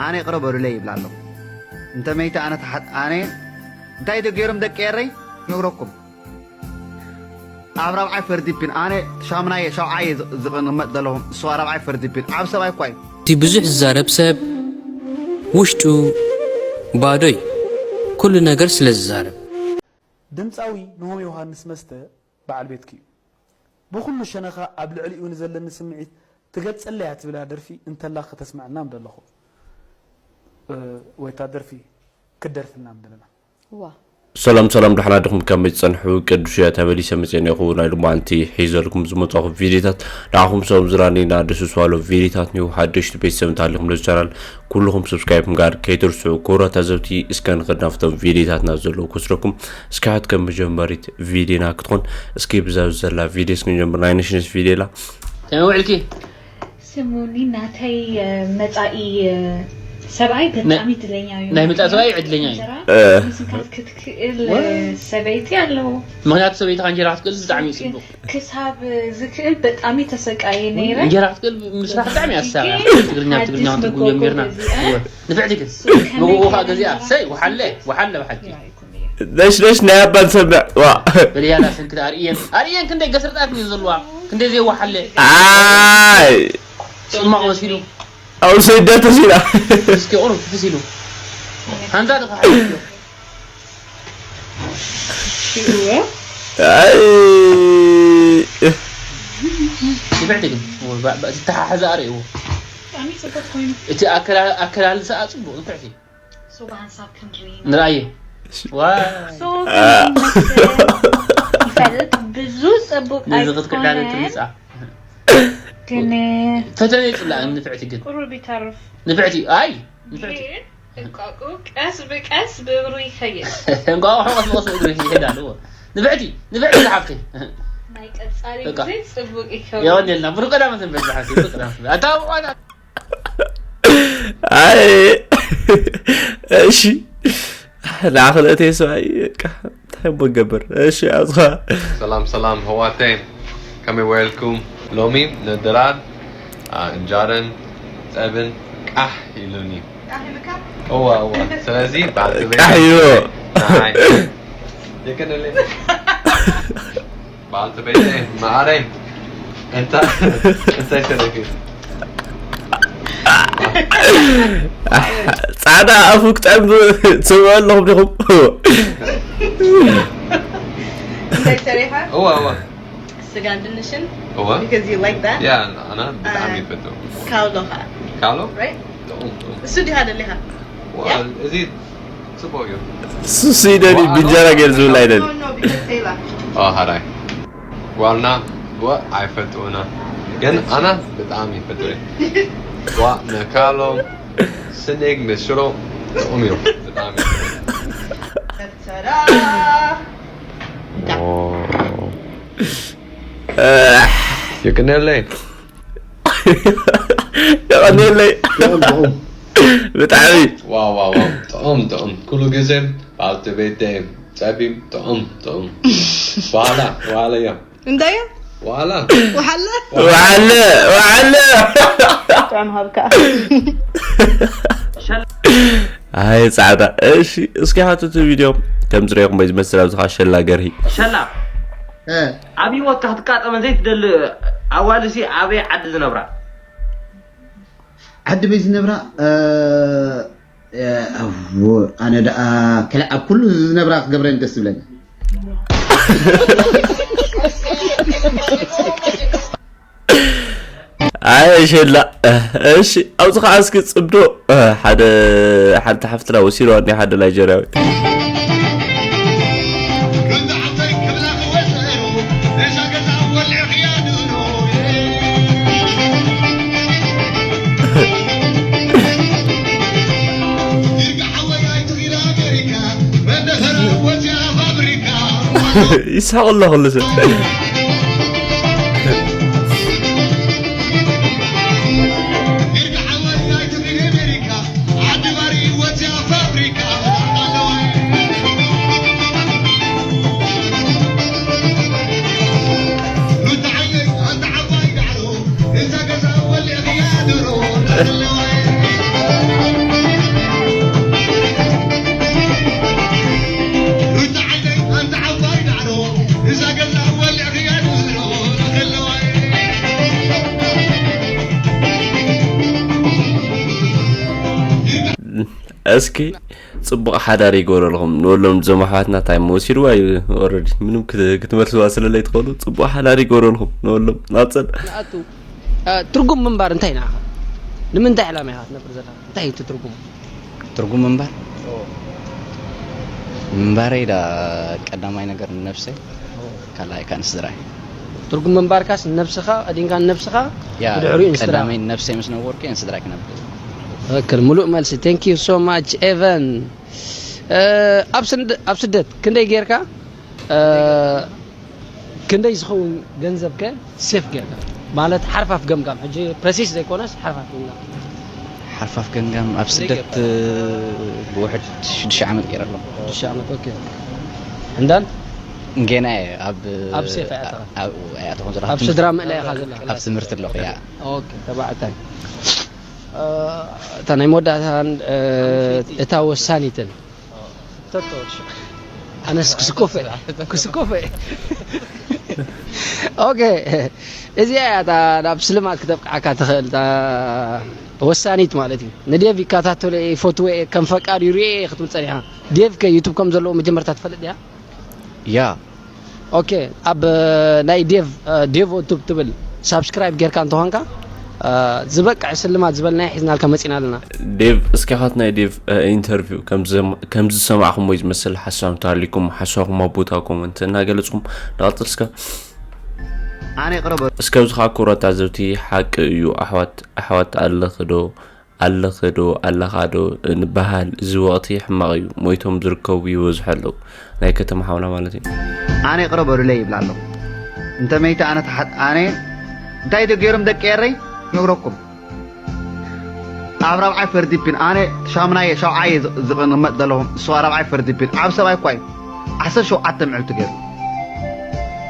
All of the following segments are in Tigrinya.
ኣነ ይቕረ በሉለይ ይብላ ኣለኹ። እንተ መይተ ኣነ ተሓት-፣ ኣነ እንታይ ዶ ገይሮም ደቂ ኤረይ? ክነግረኩም። ኣብ ራብዓይ ፈርዲብን፣ ኣነ ሻምናየ ሻውዓየ ዝ-፣ ዝቕመጥ ዘለኹም፣ እሱ ራብዓይ ፈርዲብን። ኣብ ሰብኣይ እኳ እዩ። እቲ ብዙሕ ዝዛረብ ሰብ ውሽጡ ባዶ እዩ፣ ኩሉ ነገር ስለ ዝዛረብ። ድምጻዊ ንሆም ዮሃንስ መስተ በዓል ቤትኪ እዩ። ብኹሉ ሸነኻ ኣብ ልዕሊኡ ንዘለኒ ስምዒት ትገልጸለይ እያ ትብላ ደርፊ እንተላ ከተስምዐና ምደለኹ። እ፣ ወይ እታ ደርፊ ክትደርፍልና ምደለና። ዋ። ሰላም ሰላም፣ ደሕና ዲኹም? ከመይ ትጸንሑ? ቅዱስ እየ ተመሊሰ መጽኤ እኔኹ። ናይ ሎማዓንቲ ሒዘልኩም ዝመጻኹ ቪዲዮታት ንዓኹም ሰላም ዝራኒ እና ደስ ዝባሎ ቪዲዮታት ኒው ሓደሽቲ ቤተሰብ እንተሃሊኹም ነዚ ቻናል ኩልኹም ሰብስክራይብ ምግባር ከይትርስዑ። ክቡራት ታዘብቲ፣ እስከ ንኸድ ናብቶም ቪዲዮታትና ዘለዉ ክወስደኩም። እስኪ ሕት ከም መጀመሪት ቪዲዮና ክትኾን፣ እስኪ ብዛ ዘላ ቪዲዮ እስኪ ንጀምር። ናይ ነሽነሽ ቪዲዮ ላ። ከመይ ውዕልኪ? ስሙኒ ናተይ፣ እ፣ መጻኢ፣ እ፣ ሰብኣይ ናይ፣ ብጣዕሚ ዕድለኛ እዩ። ናይ መጻኢ ሰብኣይ ዕድለኛ እዩ። እንጀራ እ። ምስንካት ክትክእል፣ ዋ። እ፣ ሰበይቲ ኣለዎ። ምኽንያቱ ሰበይትኻ እንጀራ ክትክእል ብጣዕሚ እዩ ጽቡቕ። ክሳብ ዝክእል ብጣዕሚ ተሰቃየ ነይረ። እንጀራ ክትክእል ምስራሕ ብጣዕሚ ኣሳራ። ትግርኛ፣ ሓድሽ ትግርኛ መጎጎ ትርጉም ጀሚርና። ገዚኣ። እወ። ንፍዕቲ ግን። ሱቅ ከመይ መጎጎ ከዓ ገይረ ገዚኣ። እንጀራ ሰይ፣ ወሓለ፣ ክትክእል ወሓለ ብሓቂ። ይራይኩም እየ። ነሽ ነሽ ናይ ኣባ ንሰምዕ። ዋ። በልያላ ሰንክት ኣርእየን። ኣርእየን ክንደይ ገስርጣት እዩ ዘለዋ። ክንደይ ዘይወሓለ። ኣይ። ጽማቕ መሲሉ። ኣብ ሰይዳ ተሲላ። እስኪ ቁሩብ ትሕስ ኢሉ። ሓንታ ድኻ ሓይልዮ። ሽእወ። ኣይ። ንፍዕቲ ግን፣ ባ-፣ ባ-፣ እቲ ተሓሕዛ ኣርእይዎ። ብጣዕሚ ጽቡቅ ኮይኑ። እቲ ኣከላ-፣ ኣከላልሳኣ ጽቡቅ፣ ንፍዕቲ። ሶባ ሓንሳብ ክንርኢ። ንርኣየ። ዋ። ሶ አ። ይፈልጥ፣ ብዙ ጽቡቅ ነዚ ክትክዕዳ ኣይኮነን። ትምጻ። ግን ፈተነ ይጽላእ፣ ንፍዕቲ ግን። ቁሩብ ይተርፍ። ንፍዕቲ፣ ኣይ፣ ንፍዕቲ። ግን እንቋቑ ቀስ ብቀስ ብእግሩ ይኸይድ። እንቋቑ ቀስ ብቀስ ብእግሩ ይኸይድ ኣለዎ። ንፍዕቲ፣ ንፍዕቲ ዝሓፍተይ። ናይ ቀጻሊ በቃ። ግዜ ጽቡቅ ይኸውን። የቐንየልና። ብሩክ ቀዳመ ሰንበት ዝሓፍተይ፣ ብሩክ ቀዳመ ሰንበት። ኣታ ብቋና። ኣይ፣ እሺ። ንዓ ክልተ ሰብኣይ፣ በቃ፣ እንታይ እሞ ክገብር? እሺ፣ ኣጽኻ። ሰላም፣ ሰላም፣ ኣሕዋተይ። ከመይ ውዒልኩም? ሎሚ ንድራር፣ ኣ፣ እንጃረን ጸብን ቃሕ ኢሉኒ። ቃሕ ኢሉካ? እዋ፣ እዋ። ስለዚ፣ በዓልቲ ቤት ቃሕ ኢሉ። ንዓይ። የቀንየለይ። በዓልቲ ቤተይ፣ መዓረይ፣ እንታ-፣ እንታይ ሰሪሕኪ? ጻዕዳ ኣፉ ክጠብ ትስምዑ ኣለኹም ዲኹም? እንታይ ሰሪሓ? እዋ፣ እዋ። ስጋን ድንሽን? እዋ። Because you like that? ያ፣ ኣና ብጣዕሚ አ፣ ይፈቱ። ካውሎ ኸዓ? ካውሎ? Right? ጥዑም፣ ጥዑም። እሱ ዲኻ ደሊኻ? ዋ፣ ያ? እዚ ጽቡቕ እዩ። እሱ ስኢደኒ ዋ፣ ብእንጀራ ኖ፣ ገይሩ ዝብል ኖ፣ ኣይደልን። ኖ፣ ኖ፣ because ቴላ። ኦ፣ ሃራይ። ጓልና ዋ ኣይፈትኡና። ግን ኣና ብጣዕሚ ይፈትው። ዋ፣ መካሎም ስኔግ ምስ ሽሮ ጥዑም እዩ። ብጣዕሚ። ተራ። ኦ። የቀንየለይ። የቐንየለይ። ጥዑም፣ ጥዑም። ብጣዕሚ። ዋው፣ ዋው፣ ዋው። ጥዑም፣ ጥዑም። ኩሉ ግዜ በዓልቲ ቤተይ ጸቢብ፣ ጥዑም፣ ጥዑም። ዋላ፣ ዋላ እያ። እንታይ እያ? ዋላ። ወሓለ? ወሓለ፣ ወሓለ። ጥዑም ሃብካ። ኣይ ጻዕዳ። እሺ፣ እስኪ ሓትቱ ቪድዮ ከም ዝረኹም ዝመስል ኣብዚ ኸዓ ሸላ ገርሂ። ሸላ። እ። ኣብ ህይወትካ ክትቃጠመን ዘይትደሊ ኣዋልድሲ ኣበይ ዓዲ ዝነብራ? ዓዲ በይ ዝነብራ? እ፣ እ፣ ኣዎ፣ ኣነ ደኣ ከለ ኣብ ኩሉ ዝነብራ ክገብረን ደስ ዝብለኒ። ኣይ ሸላ። እሺ፣ ኣብዚ ኸዓ እስኪ ጽብዶ፣ ሓደ፣ ሓንቲ ሓፍትና ወሲድዋ እኒኣ ሓደ ናይጀርያዊ። ይስሕቕ ኣሎ ኩሉ ሰብ። እስኪ ጽቡቕ ሓዳር ይገብረልኹም ንበሎም። እዞም ኣሕዋትና ታይም ወሲድዋ እዩ። ኦረዲ ምንም ክት- ክትመልስዋ ስለለይ ትኽእሉ። ጽቡቕ ሓዳር ይገብረልኹም ንበሎም። ናብፀን ንኣቱ ትርጉም ምንባር እንታይ ኢና? ንምንታይ ዕላማ ኢኻ ትነብር ዘለኻ? እንታይ እዩ እቲ ትርጉም? ትርጉም ምንባር ምንባረይ ዳ ቀዳማይ ነገር ንነብሰይ ካልኣይ ከዓ ንስድራይ። ትርጉም ምንባርካስ ንነብስኻ ቀዲምካ ንነብስኻ ያ ብድሕሪኡ ንስድራ። ቀዳመይ ንነብሰይ ምስ ነወርኩ እየ ንስድራይ ክነብር። ትክክል፣ ሙሉእ መልሲ። Thank you so much ኤቨን። ኣብ ስደት ክንደይ ጌርካ ክንደይ ዝኸውን ገንዘብ ከ ሴፍ ጌርካ ማለት ሓርፋፍ ገምጋም፣ ሕጂ ፕረሲስ ዘይኮነስ ሓርፋፍ ገምጋም። ሓርፋፍ ገምጋም ኣብ ስደት ብውሕድ ሽዱሽተ ዓመት ገይረ ኣለኹ። ሽዱሽተ ዓመት። ኦኬ። እንዳን ገና እየ ኣብ ኣብ ሴፍ ኣይኣተኻን? ኣብኡ ኣይኣተኹን ዘለኹ። ኣብ ስድራ ምእላይ ኢኻ ዘለኻ? ኣብ ትምህርቲ ኣለኹ። ያ ኦኬ። ተባዕታይ እታ ናይ መወዳእታን እታ ወሳኒትን ተቶ ኣነስ ክስኮፈ ክስኮፈ ኦኬ። እዚኣ እያ እታ ናብ ስልማት ክተብቅዓካ ትኽእል እታ ወሳኒት ማለት እዩ። ንዴቭ ይከታተሎ እየ፣ ይፈትዎ እየ፣ ከም ፈቃር ይሪኦ እየ ክትብል ጸኒሓ። ዴቭ ከ ዩቱብ ከም ዘለዎ መጀመርታ ትፈልጥ ዲኻ? ያ ኦኬ። ኣብ ናይ ዴቭ ዴቭ ዩቱብ ትብል ሳብስክራይብ ጌርካ እንተኾንካ ዝበቅዕ ስልማት ዝበልናዮ ሒዝናልካ መፂና ኣለና። ዴቭ እስኪ ካት ናይ ዴቭ ኢንተርቪው ከምዚ ዝሰማዕኹሞ እዩ ዝመስል። ሓሳብ እንተሃሊኩም ሓሳብኩም ኣብ ቦታ ኮመንት እናገለፅኩም ንቐፅል እስከ። ኣነ ይቕረበ እስከ ኣብዚ ከዓ ክቡራት ተዓዘብቲ ሓቂ እዩ ኣሕዋት ኣሕዋት ኣለኺ ዶ ኣለኺ ዶ ኣለኻ ዶ ንበሃል። እዚ ወቕቲ ሕማቕ እዩ፣ ሞይቶም ዝርከቡ ይበዝሑ ኣለዉ ናይ ከተማ ሓውና ማለት እዩ። ኣነ ይቕረ በሉለይ ይብላ ኣለኹ። እንተ መይተ ኣነ ተሓት ኣነ እንታይ ዶ ገይሮም ደቂ ኤረይ ነግረኩም። ኣብ ራብዓይ ፈርዲብን ኣነ ሻምናየ ሻውዓየ ዝቕመጥ ዘለኹም እሱ ራብዓይ ፈርዲብን ዓብ ሰብኣይ እኳ እዩ። ዓሰርተ ሸውዓተ ምዕልቲ ገይሩ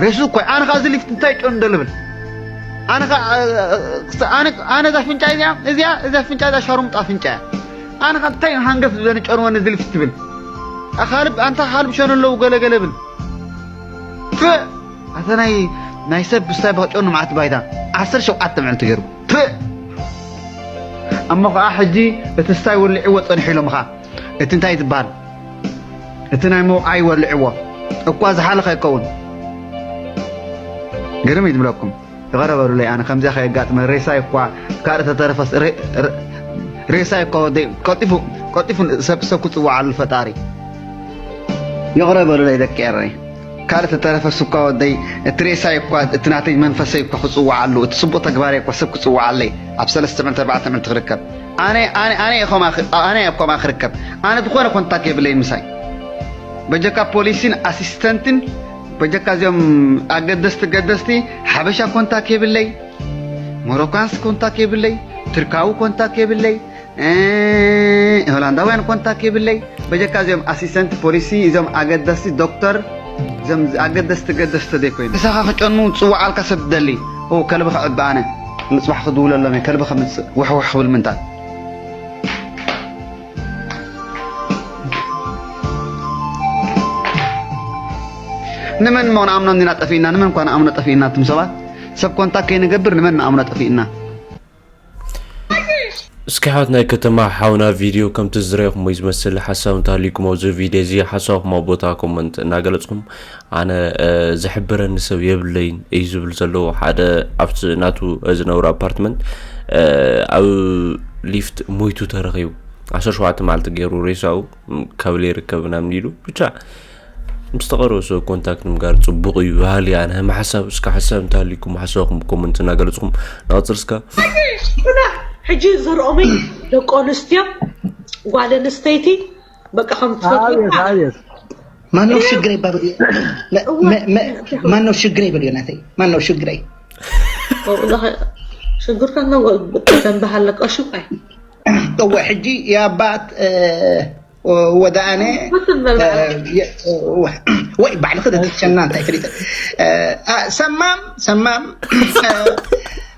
ሬሱ እኳ ኣነ ኻ እዚ ሊፍት እንታይ ጨኑ ደልብል ኣነ ኻ ኣነ እዛ ፍንጫ እዚኣ እዚኣ እዛ ፍንጫ እዛ ሻሩምጣ ፍንጫ እያ። ኣነ ኻ እንታይ ሃንገፍ ዝበለ ጨንወኒ እዚ ሊፍት ትብል ካልብ ኣንታ ካልብ ሸኑ ኣለዉ ገለ ገለ ብል ፍ ኣተ ናይ ናይ ሰብ ብስታይ በኸጨኑ መዓት ባይታ ዓሰርተ ሸውዓተ ምዕልቲ ገይሩ ፍ እሞ ኸዓ ሕጂ እቲ ስታይ ወልዕዎ ጸኒሑ ኢሎምኻ እቲ እንታይ ዝበሃል እቲ ናይ መውዓይ ወልዕዎ እኳ ዝሓለኸ ይከውን ግርም እዩ ዝብለኩም ይቐረ በሉለይ ኣነ ከምዚኣ ከየጋጥመ ሬሳይ እኳ ካልእ ተተረፈስ ሬሳይ እኳ ወደይ ቀጢፉ ቀጢፉ ሰብ ሰብ ክፅዋዓሉ ፈጣሪ ይቕረ በሉለይ ደቂ ኤረይ ካልእ ተተረፈስ እኳ ወደይ እቲ ሬሳይ እኳ እቲ ናተይ መንፈሰይ እኳ ክፅዋዓሉ እቲ ፅቡቕ ተግባረይ እኳ ሰብ ክፅዋዓለይ ኣብ ሰለስተ ምዕልቲ ኣርባዕተ ምዕልቲ ክርከብ ኣነ ኣነ ኣነ እየ ከምኣ ክ- ኣነ እየ ከምኣ ክርከብ ኣነ ዝኾነ ኮንታክት የብለይ ምሳይ በጀካ ፖሊሲን ኣሲስተንትን በጀካ እዚኦም ኣገደስቲ ገደስቲ ሓበሻ ኮንታክት የብለይ ሞሮካንስ ኮንታክት የብለይ ትርካዊ ኮንታክት የብለይ ሆላንዳውያን ኮንታክት የብለይ በጀካ እዚኦም ኣሲስተንት ፖሊሲ እዞም ኣገደስቲ ዶክተር እዞም ኣገደስቲ ገደስቲ ዘይኮይኑ ምሳኻ ክጨኑ ዝፅዋዓልካ ሰብ ትደሊ ኦ ከልቢ ክዕቢ ኣነ ንፅባሕ ክድውለሎም እየ ከልቢ ከምፅእ ውሕውሕ ክብል ምንታት ንመን እሞ ንኣምኖ እንዲና ጠፊእና ንመን እኳ ንኣምኖ ጠፊእና እትም ሰባት ሰብ ኮንታክት ከይንገብር ንመን ንኣምኖ ጠፊእና እስኪ ሓት ናይ ከተማ ሓውና ቪድዮ ከምቲ ዝረኹሞ ዝመስል ሓሳብ እንተሃሊኩም ኣብዚ ቪድዮ እዚ ሓሳብኩም ኣብ ቦታ ኮመንት እናገለፅኩም ኣነ ዝሕብረኒ ሰብ የብለይን እዩ ዝብል ዘለዎ ሓደ ኣብቲ ናቱ ዝነብሩ ኣፓርትመንት ኣብ ሊፍት ሞይቱ ተረኺቡ ዓሰርተ ሸውዓተ መዓልቲ ገይሩ ሬሳኡ ካብ ለይርከብ ምናምን ኢሉ ብቻ ምስ ተቐረበ ሰብ ኮንታክት ምግባር ፅቡቕ እዩ በሃሊ ኣነ ከም ሓሳብ እስከ ሓሳብ እንተሃልዩኩም ሓሳብኩም ኮመንት እናገለፅኩም ንቐፅል እስከ ሕጂ ዝርኦመይ ደቂ ኣንስትዮ ጓል ኣንስተይቲ በቃ ከም ትፈትዎ ማነው ሽግረይ ባበል ማነው ሽግረይ በልዮ ናተይ ማነው ሽግረይ ሽግርካ ተንባሃለቀ ሽቃይ እወ ሕጂ የኣባት ወደ ኣነ ወይ ባዕልኺ ደትሸና እንታይ ፈሊጠ ሰማም ሰማም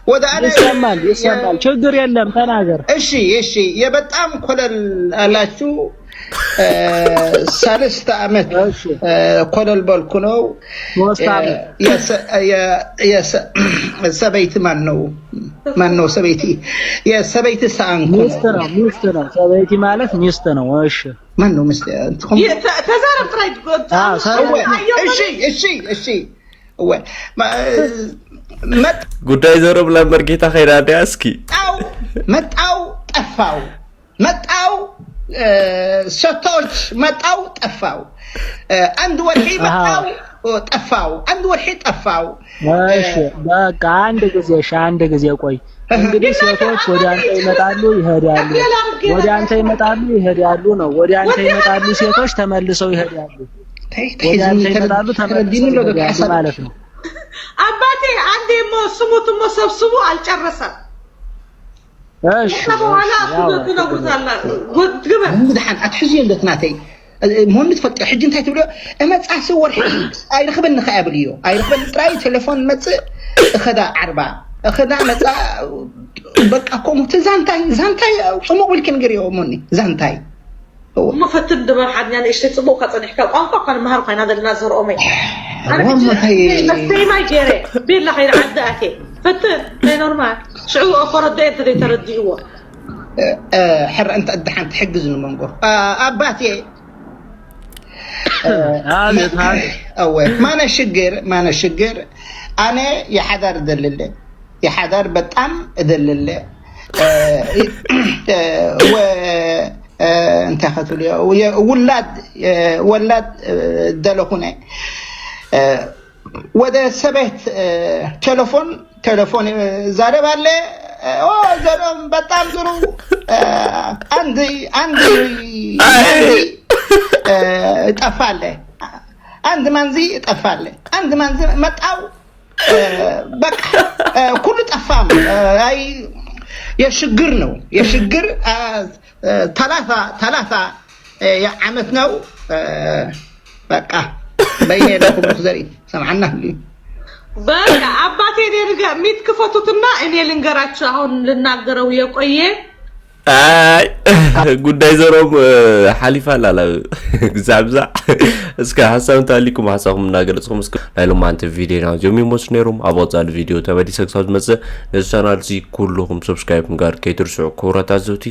ወደ አነ ይሰማል፣ ይሰማል። ችግር የለም፣ ተናገር። እሺ፣ እሺ። የበጣም ኮለል አላችሁ። እ፣ ሰለስተ ዓመት እሺ። እ፣ ኮለል በልኩ ነው። ሶስት እ፣ ዓመት። የሰ- የ- የሰ- ሰበይቲ ማን ነው? ማን ነው ሰበይቲ? የሰበይቲ ሰአንኩ ሚስት ነው፣ ሚስት ነው። ሰበይቲ ማለት ሚስት ነው። እሺ። ማን ነው? ምስ እንትኹም የ- ተ- ተዛረብ ጥራይ ትጎ- አዎ፣ ሰበይቲ። እወ፣ እሺ፣ እሺ፣ እሺ። እወ፣ ማ- መጥ- ጉዳይ ዘረብ ላምበር ጌታ ከይዳ እንዲያ እስኪ መጣው መጣው ጠፋው። መጣው እ፣ ሰቶች መጣው ጠፋው። እ፣ አንድ ወርሒ አሃ። መጣው እ፣ ጠፋው። አንድ ወርሒ ጠፋው። እሺ፣ በቃ አንድ ጊዜ፣ እሺ፣ አንድ ጊዜ ቆይ። እንግዲህ ሴቶች ወደ አንተ ይመጣሉ፣ ይሄዳሉ፣ ወደ አንተ ይመጣሉ፣ ይሄዳሉ ነው። ወደ አንተ ይመጣሉ ሴቶች፣ ተመልሰው ይሄዳሉ። ተይ፣ ተይ፣ ወደ ዝም አንተ ተረ- ይመጣሉ፣ ተረዲኑ ተመልሰው ሎ ደቂ ይሄዳሉ ሓሳብ። ማለት ነው። ኣባቴ፣ አንዴ እሞ ስሙት እሞ ሰብስቡ፣ አልጨረሰም። እሺ፣ ከዛ በኋላ እሺ፣ ያው ትነግሩታላ። ጉድ ግበር። ምድሓን ኣትሕዝዮ እንደት ናተይ። ሞኒ ትፈልጥዮ ሕጂ እንታይ ትብልዮ? እመፃሲ ወርሒ ኣይረኽበኒ ከ ኣብልዮ። ኣይረኽበኒ ጥራይ ቴሌፎን መፅእ። እኸዳ ዓርባ እኸዳ መፃ። በቃ ከምኡ እቲ ዛንታይ ዛንታይ ፅሙቕ ብልኪ ንገርዮ ሞኒ። ዛንታይ እሞ ፈትን ድበር ሓድኛ ንእሽተይ ጽቡቕካ ጸኒሕካ። ቋንቋ እኳ ንመሃር ኮይና ዘለና ዘርኦመይ። እሞ እንታይ- መስተይ ማይ ገይረ ቤላ ከይደ ዓዲ ኣትየ። ፈትን ናይ ኖርማል ሽዑ እኮ ረዳየ እንተ ዘይተረዲእዎ። ሕረ እንተ እድሓን ትሕግዝ ንመንጎ ኣባቴ አቤት፣ አቤት። أوه. ما أنا شقر ما أنا شقر أنا يا حذر دلله يا حذر بتأم دلله وانت خاتولي ولاد ولاد دلخونه ወደ ሰበት ቴሌፎን ቴሌፎን ዛረብ አለ። ኦ ዘሮም በጣም ጥሩ። አንድ አንድ ጠፋለ። አንድ ማንዚ ጠፋለ። አንድ ማንዚ መጣው። በቃ ኩሉ ጠፋም። አይ የሽግር ነው የሽግር ተላታ ተላታ ዓመት ነው። በቃ በይነ ለኩም ዘርኢ ሰምዓና ህልዩ በቃ አባቴ እኔ ንገ- ሚት ክፈቱትና እኔ ልንገራችሁ። አሁን ልናገረው የቆየ ኣይ ጉዳይ ዘሮም ሓሊፋ ኣላ ግዛዕ ብዛዕ። እስከ ሓሳብ እንተሃሊኩም ሓሳብኩም እናገለፅኩም እስከ ናይ ሎማዓንቲ ቪዲዮና እዚኦም ይመስሉ ነይሮም። ኣብ ወፃሊ ቪዲዮ ተመሊሰ ክሳብ ዝመፅእ ነዚ ቻናል እዚ ኩልኹም ሰብስክራይብ ምግባር ከይትርስዑ ክቡራት ኣዘውቲ።